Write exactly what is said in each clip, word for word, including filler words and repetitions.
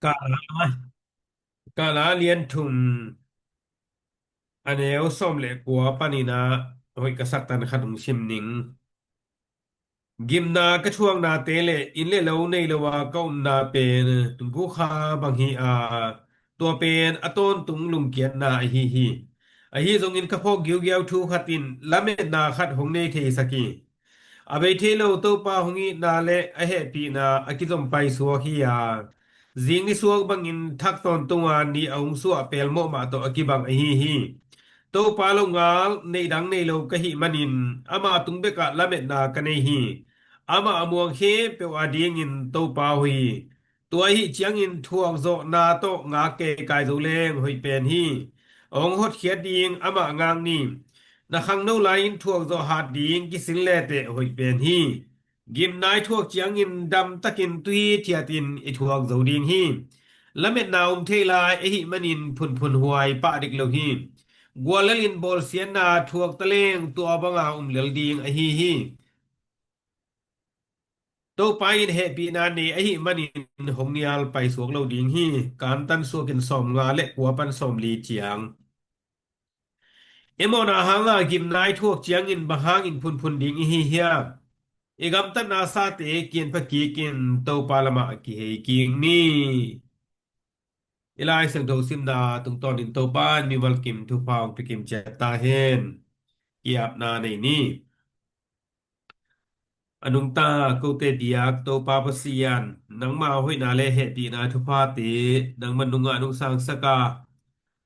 Kala, Kala lian thum, a neu sawm le kua panin ah hoih ka sak tan khat hong sim ning. Gimna ka thuaknate le inn le lo nei lo a ka omna pen gukha bang hi a, tua pen a tawntung lungkiatna ahi hi. Ahi zongin ka phawk giugiau thu khat in lametna khat hong nei theisak hi. A bei thei lo Topa hong itna le a hehpihna a kizom paisuak hi a, zing nisuak bangin thak tawntung a ni a hong suah pelmawh mah tawh a kibang ahi hi. Topa longal neih dang nei lo ka hih manin ama tung bekah lametna ka nei hi. Amah a muang khempeuh a dingin Topa hoih hi. Tua ahih ciangin thuakzawhna tawh ngak keikai zo leng hoih pen hi. Hong hotkhiat ding amah ngak ni. Na khangno lai-in thuakzawh hat ding kisin leteh hoih pen hi. Gimna i thuak ciangin damtakin tuhi thiatin i thuak zo ding hi. Lametna um thei lai ahih manin phunphun huai pah dik lo hi. Guallel in bawlsiatna thuak taleng tua banga um lel ding ahi hi. Topa in hehpihna nei ahih manin hong nial paisuak lo ding hi. Kantan suakin sawmnga le kua pan sawmli ciang. I mawhna hanga gimna i thuak ciangin bang hangin phunphun ding i hi hiam? I gamtatna sate kianpha kikin Topa lamah kihei kik ni. I Lai Siangtho simna tungtawnin Topa in mimal kim thupha hong pia kim ciat ta hen. Kiapna nei ni. A nungta kote biak Topa Pasian, nangma hoihna le hehpihna thuphate nangman nungah nungsangsak a,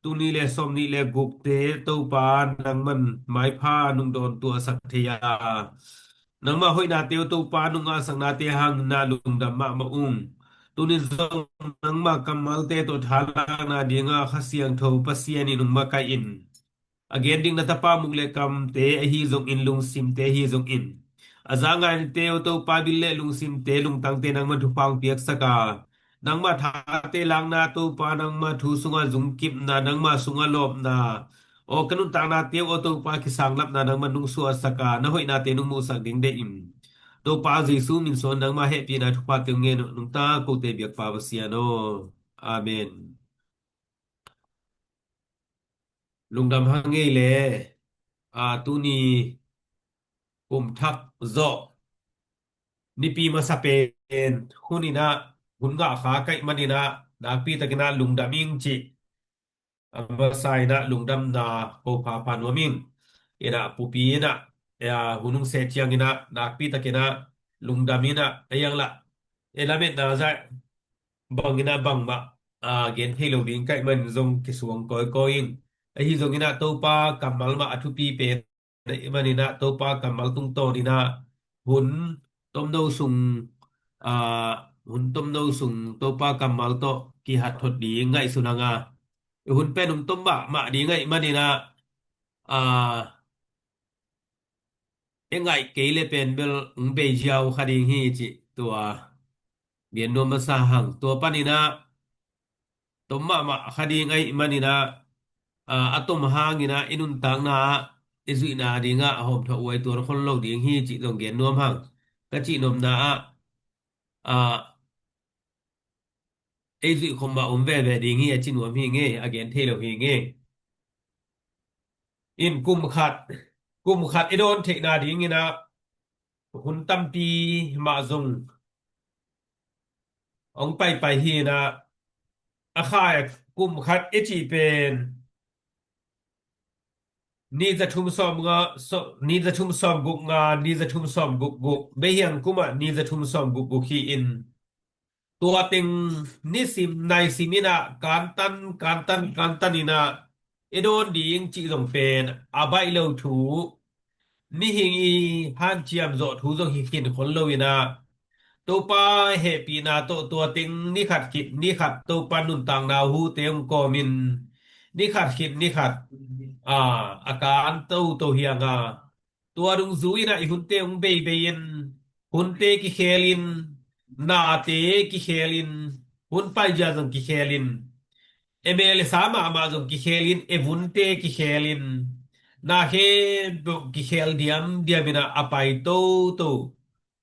tuni le sawmnih le gukte Topa nangman maipha nungdawn tuahsak thei a, nangma hoihnate uh Topa nungahsaknate hangin na lungdam mahmah ung. Tunin zong nangma kammalte tawh thalakna dinga Kha Siangtho Pasian in hong makaih in, a gen ding na tapa muk le kamte ahi zongin, lungsimte ahi zongin, a za ngaite uh Topa bil le lungsimte lungtangte nangma thupha hong piaksak a, nangma thate lakna Topa nangma thu sunga zungkipna, nangma sunga lawpna, aw ka nuntaknate uh aw Topa kisanglapna nangma nungsuahsak a, na hoihnate nung muhsak ding deih in. Topa Jesu min suang nangma hehpihna thuphate hong ngen uh nungta kote biakpa Pasian aw. Amen. Lungdam hang ei le, a, tuni kum thak zawh nipi masa pen hun inah hun ngah kha ka hih man inah nakpi takinah lungdam ing cih a masa inah lungdamna ko phapha nuam ing. Inah pupi inah, a, hun hong seh ciang inah nakpi takinah lungdam inah a iang lah e lametna zah bang inah bangmah, a, gen thei lo ding ka hih man zong kisuang kawikawi ing. Ahi zong inah Topa kammal mah a thupi pen a hih man inah Topa kammal tungtawn inah hun tomno sung, a, hun tomno sung Topa kammal tawh kihat thot ding ngaihsun hang a, hun pen hong tom mahmah ding a hih man inah, a, e ngaih kei le pen bel hong bei ziau kha ding hi cih tua gen nuam masa hang. Tua pan inah tom mahmah kha ding a hih man inah, a, a tom hang inah i nuntakna ah i zuihna dingah a hawmthawh uai tuan khol lo ding hi cih zong gen nuam hang. Ka cih nopna ah, a, ei zuih khawm mah om veve ding hi a ci nuam hi ing e, a gen thei lo hi ing e. In kum khat, kum khat i dawn theihna ding inah hun tampi mah zong hong paipai hi inah, a khai kum khat i cih pen ni za thum sawm nga, so, ni za thum sawm guk nga, ni za thum sawm guk guk, beihiang kum ah ni za thum sawm guk guk hi in, tua teng nisim naisim inah kantan kantan kantan inah i dawn ding cih zong pen a baih lo thu, mihing i hanciam zawh thu zong hi khin khol lo inah, Topa hehpihna tawh tua teng ni khat khit ni khat Topa nuntakna hute hong kawmin ni khat khit ni khat, a, a kan toto hi hang a, tua dungzui inah i hunte hong beibei in, hunte kikhel in, nate kikhel in, hun paizia zong kikhel in, e mel e sa mahmah zong kikhel in, e vunte kikhel in, na khempeuh kikhel diamdiam inah a pai toto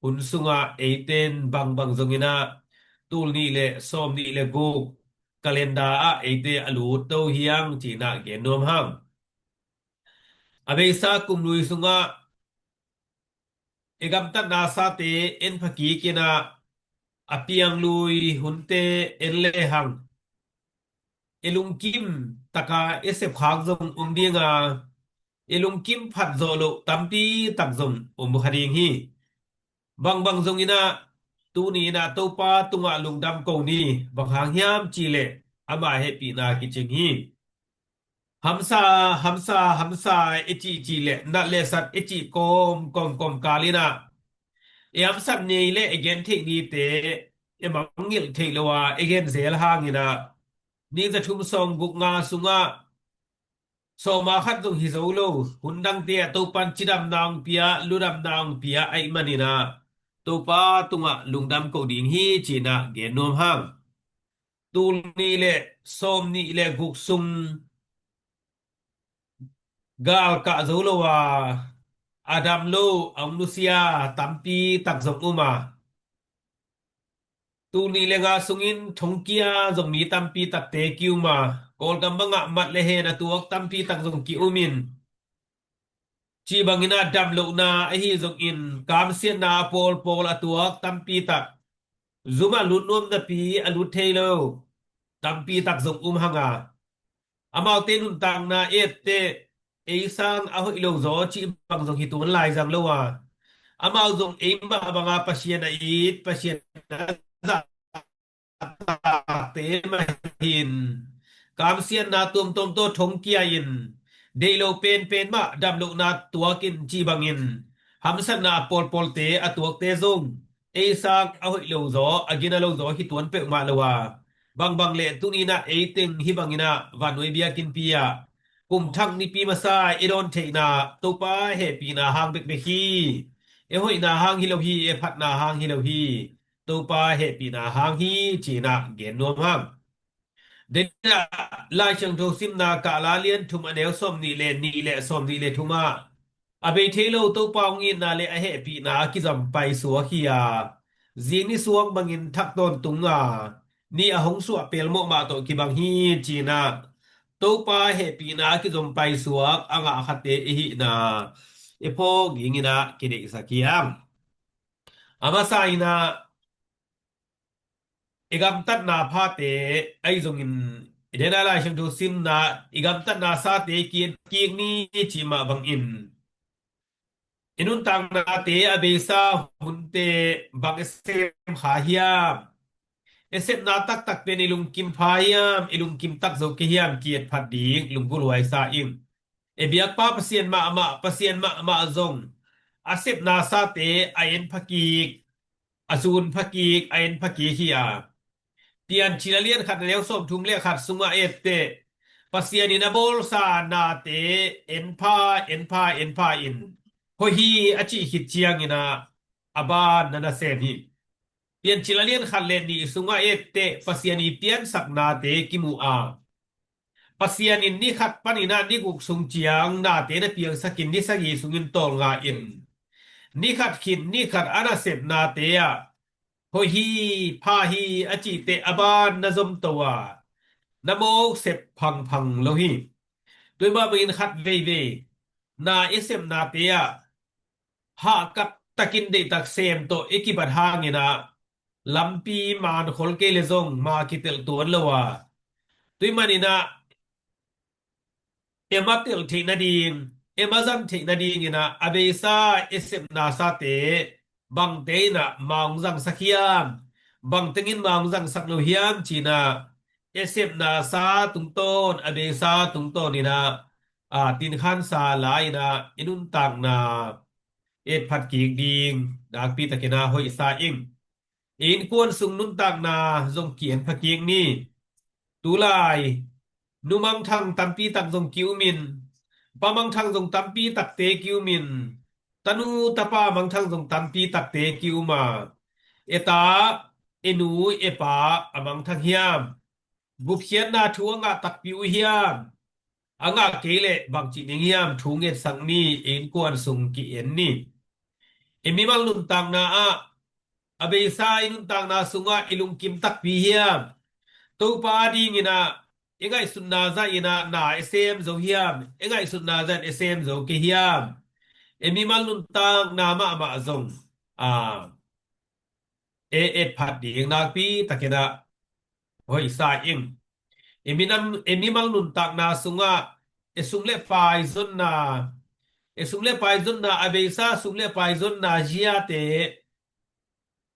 hun sungah eite in bangbang zong inah tul nih le sawm nih le guk calendar ah eite a lut to hiang cinah gen nuam hang. A beisa kum lui sungah i gamtatna sate en phakikinah a piang lui hunte en lehang i lungkim taka i sepkhak zong um dinga, i lungkim phat zawh loh tampi tak zong um kha ding hi. Bangbang zonginah tuni inah Topa tungah lungdam ko ni. Bang hang hiam cihleh ama hehpihna kicing hi. Hamsa, hamsa, hamsa i cihcih le nat le sat i cih kawm kawm kawm kal inah i hamsat nei le i gen theih nite i mangngilh theih lo a i gen zel hanginah ni za thum sawm guk nga sungah sawma khat zong hi zo lo hun dangte ah Topan cidamna hong pia, ludamna hong pia ahih maninah Topa tungah lungdam ko ding hi cinah gen nuam hang. Tul nih le sawm nih le guk sung galkah zo lo a a dam lo a hong nusia tampi tak zong um a, tul nih le nga sungin thongkia zong mi tampi takte ki-um a, Kawlgam bangah mat le hen a tuak tampi tak zong ki-um in, cih bangin a damlohna ahi zongin kamsiatna a pawlpawl a tuak tampi tak, zum a lut nuam napi a lut thei lo tampi tak zong um hang a, amaute nuntakna etteh ei sang a hoih lo zaw cih bang zong hi tuan lai zang lo a, amau zong eimah banga Pasian a it, Pasian a zahtakte mah hin kamsiatna tuamtuam tawh thongkia in deih lo penpen mah damlohna tuakin cih bangin hamsatna a pawlpawlte a tuakte zong ei sang a hoih lo zaw, a gina lo zaw hi tuan peuhmah lo a, bangbang le tuninah eiteng hi banginah vannuai biakinnpi ah kum thak nipi masa i dawn theihna Topa hehpihna hang bekbek hi. I hoihna hang hi lo hi, i phatna hang hi lo hi. Topa hehpihna hang hi cinah gen nuam hang. Dena Lai Siangtho simna Kahla lian thum a neu sawm nih le nih le sawm nih le thum ah a bei thei lo Topa hong itna le a hehpihna a kizom paisuak hi a, zing ni suang bangin thak tawntung a ni a hong suah pelmawh mah tawh kibang hi cinah Topa hehpihna a kizom paisuak a ngah khate i hihna i phawk inginah kideihsak hiam. A masa inah i gamtatna phate ahi zongin i dena Lai Siangtho simna i gamtatna sate ki-en kik ni cih mah bangin i nuntaknate a beisa hunte bang i sem kha hiam? I sepna taktak pen i lungkim pha hiam, i lungkim tak zo kei hiam ki-et phat ding lunggulh huai sa ing. I biakpa Pasian mahmah, Pasian mahmah zong a sepna sate a en phakik, a zun phakik, a en phakik hi a, Piancil a lian khat a neu sawmthum le khat sungah etteh Pasian in a bawlsa nate en pha, en pha, en pha in hoih hi a cih khit cianginah a ban na nasem hi. Piancil a lian khat le nih sungah etteh Pasian i piansak nate kimu a, Pasian in ni khat paninah ni guk sung ciang nate na piangsakin ni sagih sungin tawlnga in ni khat khit ni khat a nasep nate ah hoih hi, pha hi a cihteh a ban na zomto a, na mawk sep phangphang lo hi. Tua mah bangin khat veivei na i sepnate ah hahkat takin deihtak sem tawh i kibat hanginah lampi mankhol kei le zong ma kitelh tuan lo a, tua maninah i ma telh theih nading, i ma zan theih nadinginah a beisa i sepna sate bangte inah ma hong zangsak hiam, bangtengin ma hong zangsak lo hiam cinah i sepna sa tungtawn, a beisa tungtawn inah a tinkhansa la inah i nuntakna etphat kik ding nakpi takin a hoihsa ing. I innkuan sung nuntakna zong ki-en phakik ni. Tulai nu mangthang tampi tak zong ki-um in, pa mangthang zong tampi takte ki-um in, tanu tapa mangthang zong tampi takte ki-um a, e ta, e nu, e pa a mangthang hiam? Gupkhiatna thu a ngah takpi uh hiam? A ngah kei leh bangci ning hiam? Thu ngetsak ni, innkuan sung ki-en ni. I mimal nuntakna ah a beisa i nuntakna sungah i lungkim takpi hiam? Topa adingin ah i ngaihsutna zahin ah na i sem zo hiam? I ngaihsutna zahin i sem zo kei hiam? I mimal nuntakna mahmah zong a e et phat ding nakpi takin ah hoihsa ing. I minam, i mimal nuntakna sungah i sum le pai zonna, i sum le pai zonna, a beisa sum le pai zonna ziate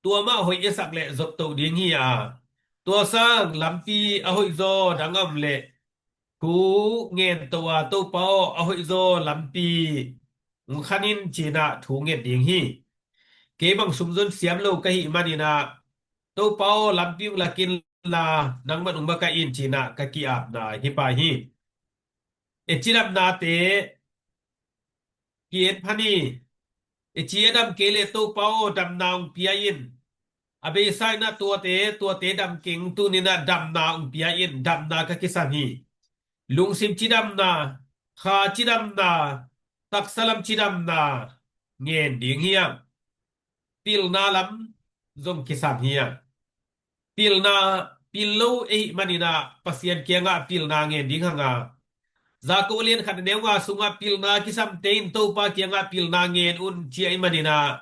tua mah hoih i sak le zopto ding hi a, tua sang lampi a hoihzaw dang a om le thu ngen to a, Topa aw, a hoihzaw lampi hong khan in ci-in ah thu nget ding hi. Kei bang sumzon siam lo ka hih manin ah, Topa aw, lampi hong lak inla, nangman hong makaih in ci-in ah ka ki-apna hi pah hi. I cidamnate ki-en phan hi. I ci a dam kei leh Topa aw, damna hong pia in. A beisa in ah tuate, tuate dam keng, tuni-in ah damna hong pia in, damna ka kisam hi. Lungsim cidamna, kha cidamna, taksa lam cidamna ngen ding hiam? Pilna lam zong kisam hiam? Pilna, pil lo i hih manin ah Pasian kiangah pilna ngen ding hang a, Jakob lian khat a neu nga sungah pilna kisamte in Topa kiangah pilna ngen un ci ahih manin ah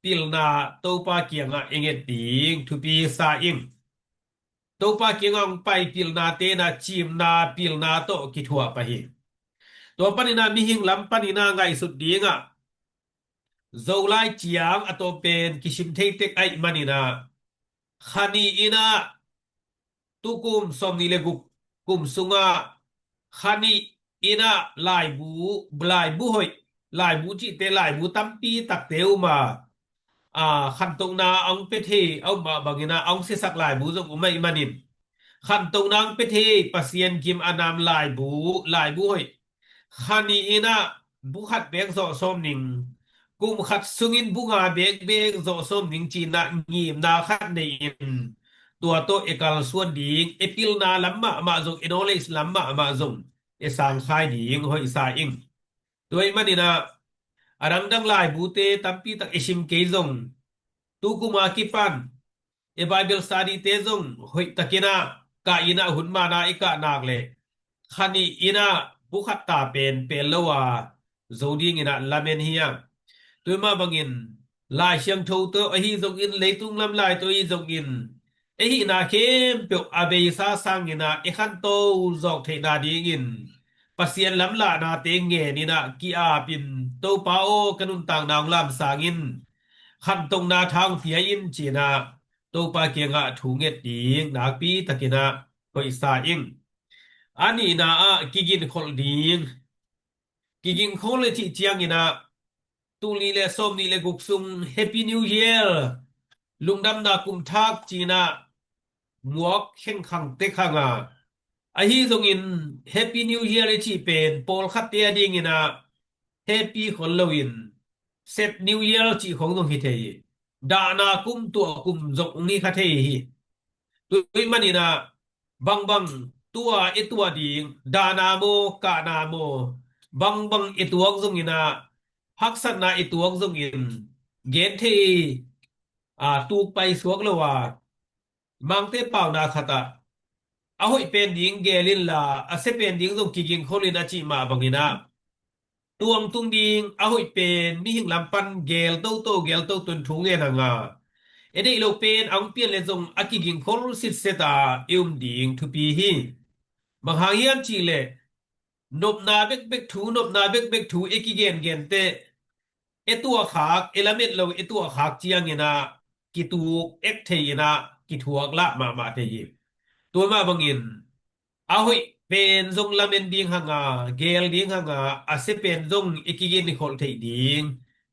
pilna Topa kiangah i nget ding thupi sa ing. Topa kiangah hong pai pilnate in ah cimna pilna tawh kithuah pah hi. Tua panin ah mihing lam panin ah ngaihsut dingah Zolai ciang a tawm pen kisim thei tek ahih manin ah, kha nih in ah tukum sawmnih le guk kum sungah kha nih in ah laibu, laibu hoih, laibu cihte, laibu tampi takte um a, a, khantohna a hong pia thei a um mah bangin ah a hong siasak laibu zong um ahih manin, khantohna a hong pia thei Pasian gim a nam laibu, laibu hoih, kha nih in ah bu khat bek zawh sawm ning, kum khat sungin bu nga bekbek zawh sawm ning ci-in ah ngimna khat nei-in tua tawh i kalsuan ding, i pilna lam mahmah zong, i knowledge lam mahmah zong i sangkhai ding hoihsa ing. Tua ahih manin ah a dangdang laibute tampi tak i sim kei zong, tukum a kipan i Bible study-te zong hoih takin ah kah in ah hun man a i kah nak leh kha nih in ah bu khat ta pen pel lo a zo dingin ah lamen hi a. Tua mah bangin Lai Siangtho tawh ahi zongin, leitung lam lai tawh ahi zongin, i hihna khempeuh a beisa sangin ah i khanto zawk theihna dingin Pasian lamlahnate ngen in ah ki-ap in, Topa aw, ka nuntakna hong lamsang in, khantohna tha hong pia in ci-in ah Topa kiangah thu nget ding nakpi takin ah hoihsa ing. A nihna ah kiginkholh ding. Kiginkholh i cih ciangin ah, tul nih le sawmnih le guk sung Happy New Year, lungdamna kum thak ci-in ah muak khengkhang tek hang a, ahi zongin Happy New Year i cih pen pawlkhatte adingin ah happy khol loin Sad New Year cih khong zong hi thei hi. Dahna kum, tuah kum zong hong hi kha thei hi. Tua ahih manin ah bangbang tua i tuah ding, dahna maw, kahna maw, bangbang i tuak zongin ah, haksatna i tuak zongin, gen thei, a, tuk pai suak lo a, Mangte pauna khat ah, a hoih pen ding geel inla, a sia pen ding zong kiginkholh in a cih mah bangin ah, tuangtung ding a hoih pen mihing lam pan geel toto, geel toto in thu ngen hang a, i deih loh pen a hong pian le zong a kiginkholh sitset a i um ding thupi hi. Bang hang hiam cih leh, nopna bekbek thu, nopna bekbek thu i kigengen teh, i tuahkhak, i lamet lo i tuahkhak ciangin ah kituk ek thei in ah kithuak lah mahmah thei hi. Tua mah bangin a hoih pen zong lamen ding hang a, geel ding hang a, a sia pen zong i kiginkholh theih ding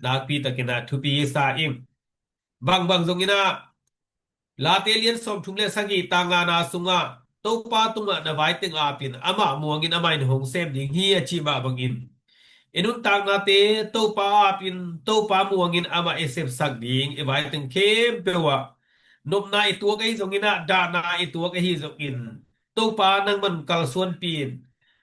nakpi takin ah thupi sa ing. Bangbang zongin ah, Late lian sawmthum le sagih, tang ngana sungah, Topa tungah na vai teng ap in, amah muangin amah in hong sem ding hi a cih mah bangin, i nuntaknate Topa ap in, Topa muangin amah i sepsak ding, i vai teng khempeuh ah nopna i tuak ahi zongin ah, dahna i tuak ahi zongin, Topa nangman kalsuanpih in,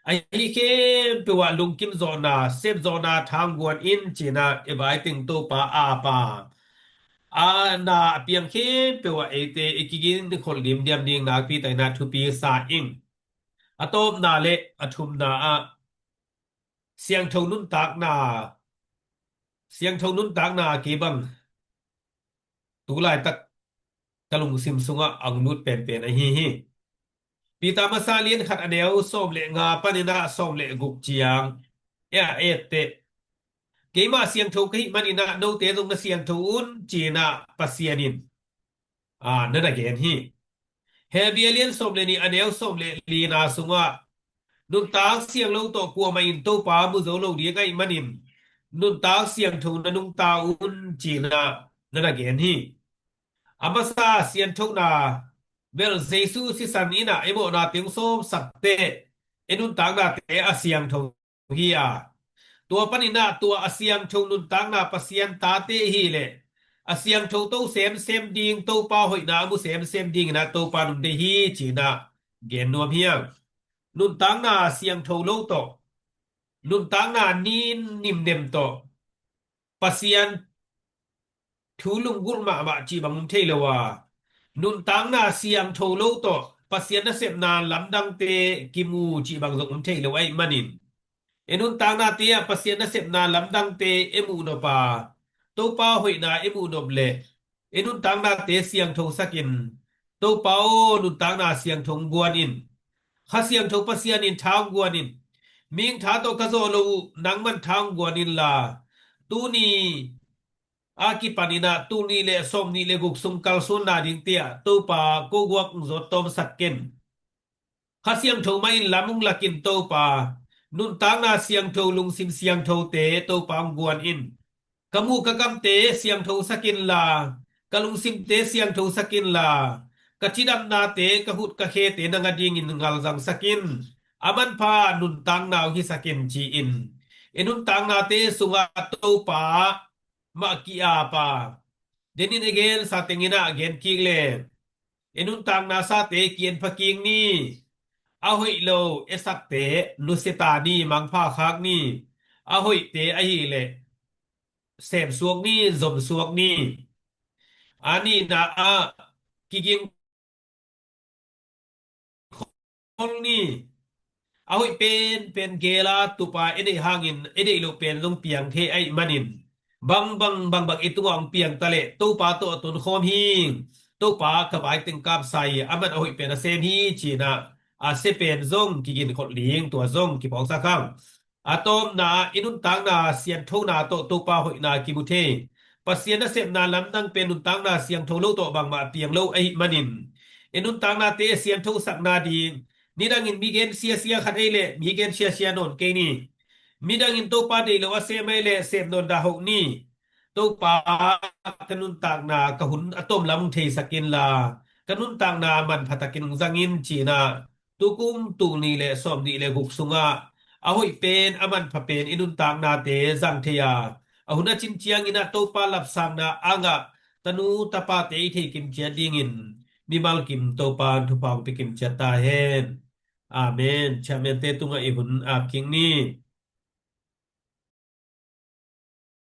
ahi khempeuh ah lungkim zawhna, sep zawhna tha hong guan in ci-in ah i vai teng Topa ap a, a na a piang khempeuh ah eite i kigin i kholh limdiam ding nakpi takin ah thupi sa ing. A tawpna le a thumna ah siangtho nuntakna, siangtho nuntakna kei bang tu laitak ka lungsim sungah a hong lut penpen ahi hi. Peter masa lian khat a neu sawm le nga panin ah sawm le guk ciang e a etteh, keimah siangtho ka hih manin ah note zong na siangtho un, ci-in ah Pasian in, aa, na na gen hi. Hebru lian sawm le nih a neu sawm le lina sungah nuntak siang lo tawh kuamah in Topa mu zo lo ding ahih manin nuntak siangtho na nungta un, ci-in ah na na gen hi. A masa sianthona bel Jesu sisan in ah i mawhnate hong sawmsak teh i nuntaknate a siangtho hi a, tua panin ah tua a siangtho nuntakna Pasian tate hi leh a siangtho to semsem ding, Topa hoihna a mu semsem dingin ah Topa nung deih hi, ci-in ah gen nuam hi hang. Nuntakna siangtho lo tawh, nuntakna nin nimnem tawh Pasian thu lunggulh mahmah cih bang um thei lo a, nuntakna siangtho lo tawh Pasian nasepna lamdangte kimu cih bang zong um thei lo ahih manin, i nuntaknate ah Pasian nasepna lamdangte i muh nop a, Topa hoihna i muh nop leh i nuntaknate siangtho sakin, Topa aw, nuntakna siangtho hong guan in. Kha Siangtho Pasian in tha hong guan in. Mihing tha tawh ka zawh lo uh, nangman tha hong guan inla, tuni a kipanin ah tul nih le sawm nih le guk sung kalsuanna dingte ah Topa ko guak hong zawt tawmsak ken. Kha Siangtho mah in lam hong lak in Topa, nuntakna siangtho, lungsim siangthote Topa hong guan in. Ka muh ka kamte siangtho sak inla, ka lungsimte siangtho sak inla, ka cidamnate, ka hut ka khete nang adingin ngalzang sak in. A manpha nuntakna hong hi sak in, ci-in i nuntaknate sungah Topa mah ki-ap a, denin i gensa tengin ah gen kik le, i nuntakna sate ki-en pha kik ni. A hoih lo i sakte nusia ta ni, mangpha khak ni. A hoihte ahih leh sem suak ni, zom suak ni. A nihna ah kiging khol ni. A hoih penpen gel a tupa i neih hangin i neih loh pen zong piang thei ahih manin, bangbang bangbang i tungah hong piang ta leh Topa tawh a tonkhawm hi. Topa ka vai teng kapsa hi, aman a hoih pen a sem hi, ci-in ah a sia pen zong kigin kholh ding, tua zong kiphawksak hang. A tawpna, i nuntakna sianthona tawh Topa hoihna kimu thei. Pasian nasepna lamdang pen nuntakna siangtho lo tawh bangmah piang lo ahih manin, i nuntaknate sianthosakna ding, nidangin mi gen siasia khat ei leh mi gen siasia nawn kei ni. Midangin Topa deih lo a sem ei leh sem nawn dah hoh ni. Topa, ka nuntakna ka hun a tawm lam hong theisak inla, ka nuntakna manpha takin hong zang in, ci-in ah tukum tul nih le sawm nih le guk sungah a hoih pen, a manpha pen i nuntaknate zang thei a, a hun a cin ciangin ah Topa lapsakna angah tanu tapate i thei kimciat dingin mimal kim Topa in thupha hong pia kimciat ta hen. Amen. Chairman-te tungah i hun ap kik ni.